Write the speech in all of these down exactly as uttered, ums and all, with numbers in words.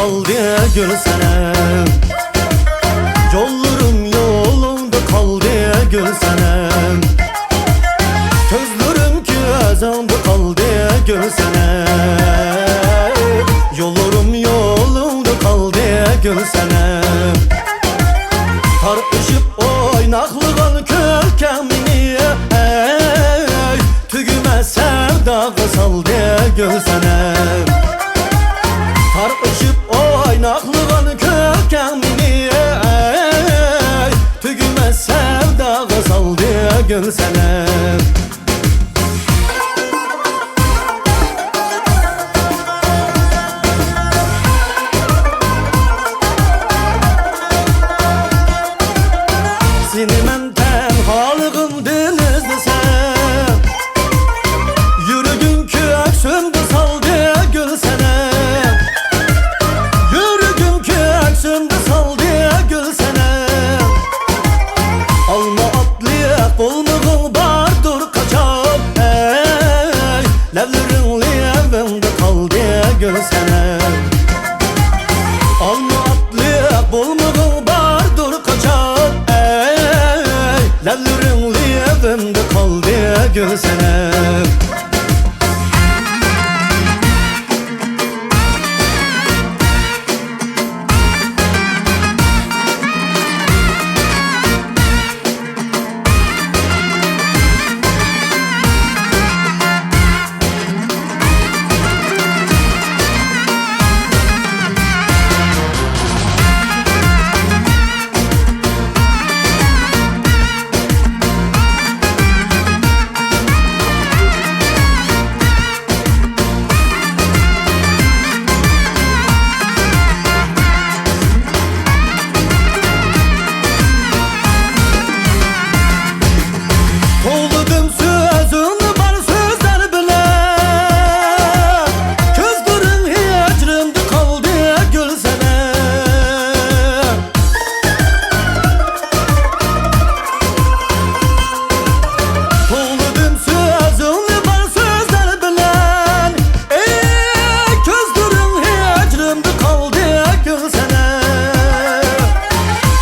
قالدى گۈلسەنەم. يوللىرىم يولۇڭدا قالدى گۈلسەنەم. كۆزلىرىم كۆزۈڭدە قالدى گۈلسەنەم. يوللىرىم يولۇڭدا قالدى گۈلسەنەم. تارتىشىپ ئويناقلىغان كۈلكەڭ مېنى، ئەي، تۈگىمەس سەۋداغا سالدى گۈلسەنەم. تارتىشىپ ئويناقلىغان كۈلكەڭ مېنى، ئەي، تۈگىمەس سەۋداغا سالدى گۈلسەنەم. سېنى مەن تەنھالىقىمدىن ئىزدىسەم، يۈرىكىم كۆكسۈمدە سالدى گۈلسەنەم. يۈرىكىم كۆكسۈمدە سالدى گۈلسەنەم. ئالما ئاتلىق بولمىغىڭ باردۇر قاچان، ئەي، لەۋلىرىڭ لېۋىڭدە قالدى گۈلسەنەم. ئالما ئاتلىق بولمىغىڭ باردۇر قاچان، ئەي، لەۋلىرىڭ لېۋىمدە قالدى گۈلسەنەم. توۋلىدىم سۆزۈڭنى بار سۆزلەر بىلەن، كۆزلىرىڭ ھىجرىمدە قالدى گۈلسەنەم. توۋلىدىم سۆزۈڭنى بار سۆزلەر بىلەن، ئەي، كۆزلىرىڭ ھىجرىمدە قالدى گۈلسەنەم.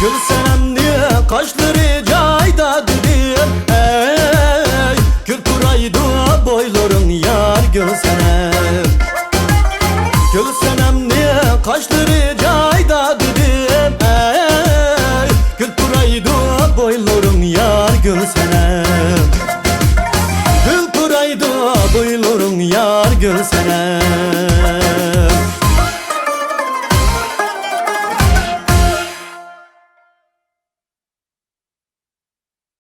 گۈلسەنەمنى قاشلىرى جايدا دېدىم، ئەي، گۈل پۇرايدۇ بويلىرىڭ يار گۈلسەنەم. گۈلسەنەمنى قاشلىرى جايدا دېدىم، ئەي، گۈل پۇرايدۇ بويلىرىڭ يار گۈلسەنەم. گۈل پۇرايدۇ بويلىرىڭ يار گۈلسەنەم.